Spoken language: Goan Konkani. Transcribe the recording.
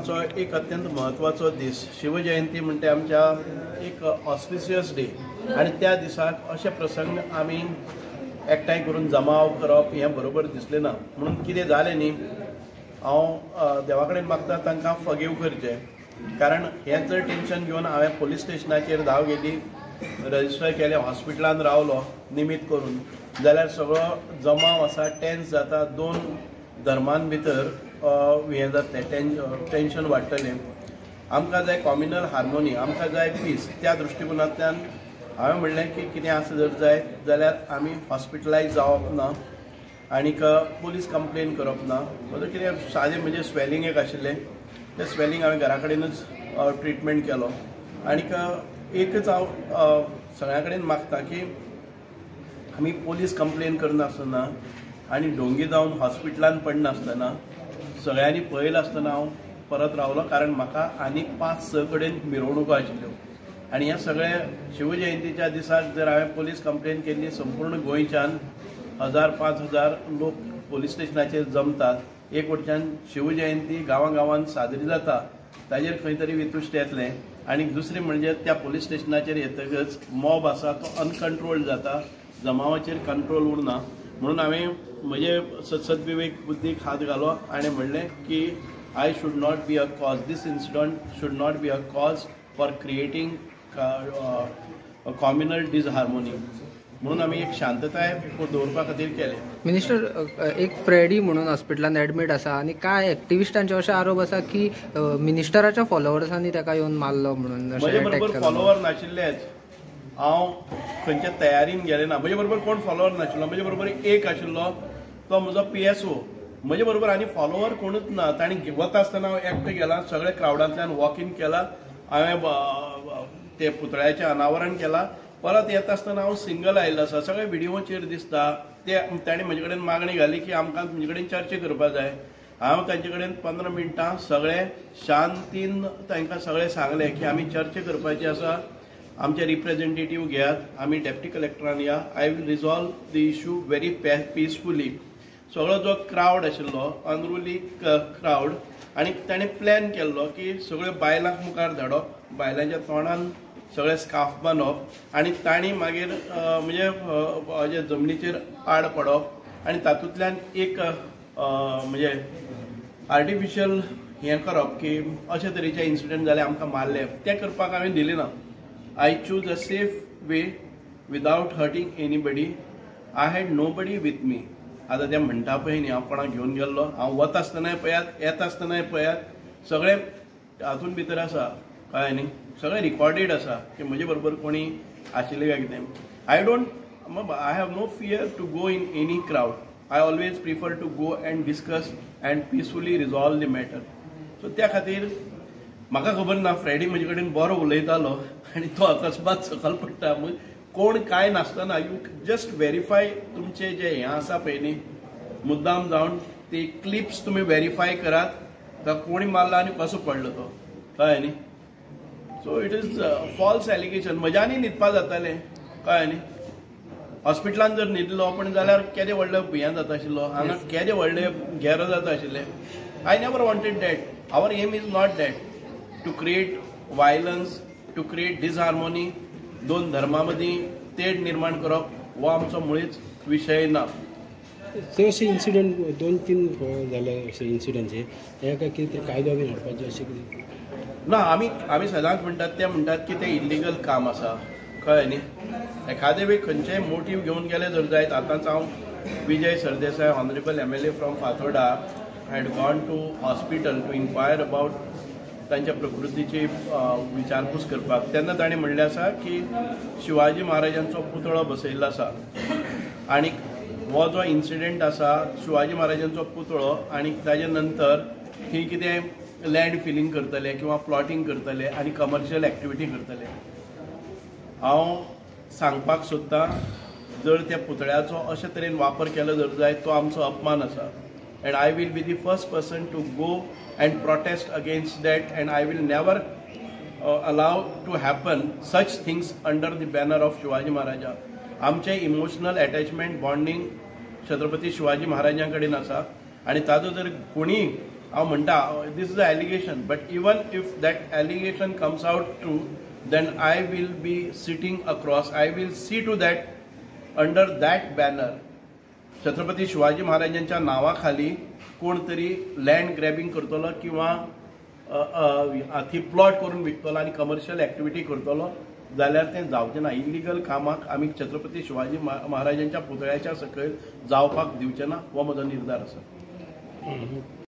एक अत्यंत महत्वाचो दीस शिवजयंती म्हणटे आमच्या एक ऑस्पिशियस डे आनी त्या दिसाक अशे प्रसंग आमी एकठांय करून जमाव करप हें बरोबर दिसलें ना. म्हणून कितें जालें न्ही, हांव देवा कडेन मागता तांकां फगीव करचें, कारण हें जर टेंशन घेवन हांवें पोलीस स्टेशनाचेर धांव घेतली, रजिस्टर केलें, हॉस्पिटलान रावलो निमीत करून, जाल्यार सगळो जमाव आसा, टेन्स जाता, दोन धर्मान भितर हें जातलें, टेंशन वाडटलें. आमकां जाय कॉम्युनल हार्मोनी, आमकां जाय पीस. त्या दृश्टिकोनांतल्यान हांवें म्हणलें की कितें आसा जर जाय जाल्यार आमी हॉस्पिटलायज जावप ना आनीक पोलीस कंप्लेन करप ना. म्हजो कितें सादें म्हणजे स्वेलिंग एक आशिल्लें, तें स्वेलिंग हांवें घरा कडेनच ट्रिटमेंट केलो. आनीक एकच हांव सगळ्यां कडेन मागता की आमी पोलीस कंप्लेन करनासतना आनी ढोंगी जावन हॉस्पिटलान पडनासतना सगळ्यांनी पळयलां आसतना हांव परत रावलो, कारण म्हाका आनीक 5-6 कडेन मिरवणुको आशिल्ल्यो. आनी ह्या सगळे शिवजयंतीच्या दिसाक जर हांवें पोलीस कंप्लेन केल्ली, संपूर्ण गोंयच्यान 1000-5000 लोक पोलीस स्टेशनाचेर जमतात. एक वटच्यान शिवजयंती गांवां गांवांत साजरी जाता, ताजेर खंय तरी वितुश्ट येतलें. आनी दुसरें म्हणजे त्या पोलीस स्टेशनाचेर येतकच मॉब आसा तो अनकंट्रोल्ड जाता, जमावाचेर कंट्रोल उरना. म्हणून हांवें म्हजे सद्विवेक बुद्दीक हात घालो आनी म्हणलें की I should not be a cause, this incident should not be a cause for creating communal disharmony. म्हणून आमी एक शांतताय दवरपा खातीर केलें. मिनिस्टर, एक फ्रेडी म्हणून हॉस्पिटलान एडमीट आसा आनी कांय एक्टिविस्टांचे अशे आरोप आसा की मिनिस्टराच्या फॉलोवर्सांनी ताका येवन मारलो म्हणून. म्हजे बरोबर फॉलोवर नाशिल्लेच, हांव खंयच्या तयारीन गेलें ना. म्हजे बरोबर कोण फॉलोवर नाशिल्लो, म्हजे बरोबर एक आशिल्लो तो म्हजो PSO. म्हजे बरोबर आनी फॉलोवर कोणूच ना. तांणी वता आसतना हांव एकटो गेला, सगळे क्रावडांतल्यान वॉक इन केला, हांवें ते पुतळ्याचें अनावरण केलां. परत येता आसतना हांव सिंगल आयिल्लो आसा, सगळे व्हिडियोचेर दिसता. ते ताणें म्हजे कडेन मागणी घाली की आमकां तुमचे कडेन चर्चा करपाक जाय. हांव तांचे कडेन 15 मिनटां सगळे शांतीन तांकां सगळें सांगलें की आमी चर्चा करपाची आसा, आमचे रिप्रेझेंटेटीव घेयात, आमी डेप्टी कलेक्टरान या, I will resolve the issue very peacefully. सगळो जो क्रावड आशिल्लो अनरुली क्रावड, आनी ताणें प्लॅन केल्लो की सगळ्यो बायलांक मुखार धाडप, बायलांच्या तोंडान सगळे स्कार्फ बांदप आनी तांणी मागीर म्हणजे जमनीचेर आड पडप आनी तातूंतल्यान एक म्हणजे आर्टिफिशियल हें करप की अशे तरेचे इन्सिडंट जाले, आमकां मारले. तें करपाक हांवें दिलें ना. I choose a safe way without hurting anybody. I had nobody with me. आतां ते म्हणटा पळय न्ही, हांव कोणाक घेवन गेल्लो, हांव वता आसतनाय पळयात, येता आसतनाय पळयात, सगळें हातून भितर आसा, कळ्ळें न्ही, सगळें रिकॉर्डेड आसा की म्हजे बरोबर कोणी आशिल्लें काय कितें. I have no fear to go in any crowd. I always prefer to go and discuss and peacefully resolve the matter. So त्या खातीर म्हाका खबर ना, फ्रेडी म्हजे कडेन बरो उलयतालो आनी तो अकस्मात सकयल पडटा. कोण कांय नासतना you just verify तुमचे जे हें आसा पळय न्ही, मुद्दाम जावन ती क्लिप्स तुमी वेरीफाय करात, तो कोणी मारला आनी कसो पडलो तो, कळ्ळें न्ही. So it is false allegation. म्हज्यानी न्हिदपा जातालें, कळ्ळें न्ही. हॉस्पिटलान जर न्हिदलो पण जाल्यार केदें व्हडलें भियान जाता आशिल्लो, हांगा केदें व्हडलें घेरो जाता आशिल्लें. I never wanted that. Our aim is not that to create violence, to create disharmony. दोन धर्मा मदीं तेढ निर्माण करप हो आमचो मुळीच विशय ना. ते अशे इन्सिडंट 2-3 जाले अशे इन्सिडंट हे काय कितें कायदो बीन हाडपाचें अशें कितें ना. आमी सदांच म्हणटात, ते म्हणटात की तें इल्लिगल काम आसा, कळ्ळें न्ही. एखादे वेळ खंयचेय मोटीव घेवन गेले जर जायत, आतांच हांव Vijay Sardesai, honourable MLA from Fatorda, had gone to hospital to inquire about तांच्या प्रकृतीची विचारपूस करपाक. तेन्ना ताणें म्हणलें आसा की शिवाजी महाराजांचो पुतळो बसयल्लो आसा आनी हो जो इन्सिडंट आसा शिवाजी महाराजांचो पुतळो आनी ताजे नंतर थंय कितें लँड फिलींग करतले किंवा प्लॉटींग करतले आनी कमर्शियल एक्टिविटी करतले. हांव सांगपाक सोदतां, जर त्या पुतळ्याचो अशे तरेन वापर केलो जर जायत तो आमचो अपमान आसा. And I will be the first person to go and protest against that, and I will never allow to happen such things under the banner of Shivaji Maharaja. आमचें emotional attachment bonding Chhatrapati Shivaji महाराजां कडेन आसा आनी ताजो जर कोणी हांव म्हणटा this is a allegation, but even if that allegation comes out true, then I will be sitting across, I will see to that under that banner Chhatrapati Shivaji महाराजांच्या नांवा खाली कोण तरी लँड ग्रॅबिंग करतलो किंवा थंय प्लॉट करून विकतलो आनी कमर्शियल एक्टिविटी करतलो जाल्यार तें जावचें ना. इलिगल कामाक आमी छत्रपती शिवाजी महाराजांच्या पुतळ्याच्या सकयल जावपाक दिवचे ना, हो म्हजो निर्धार आसा.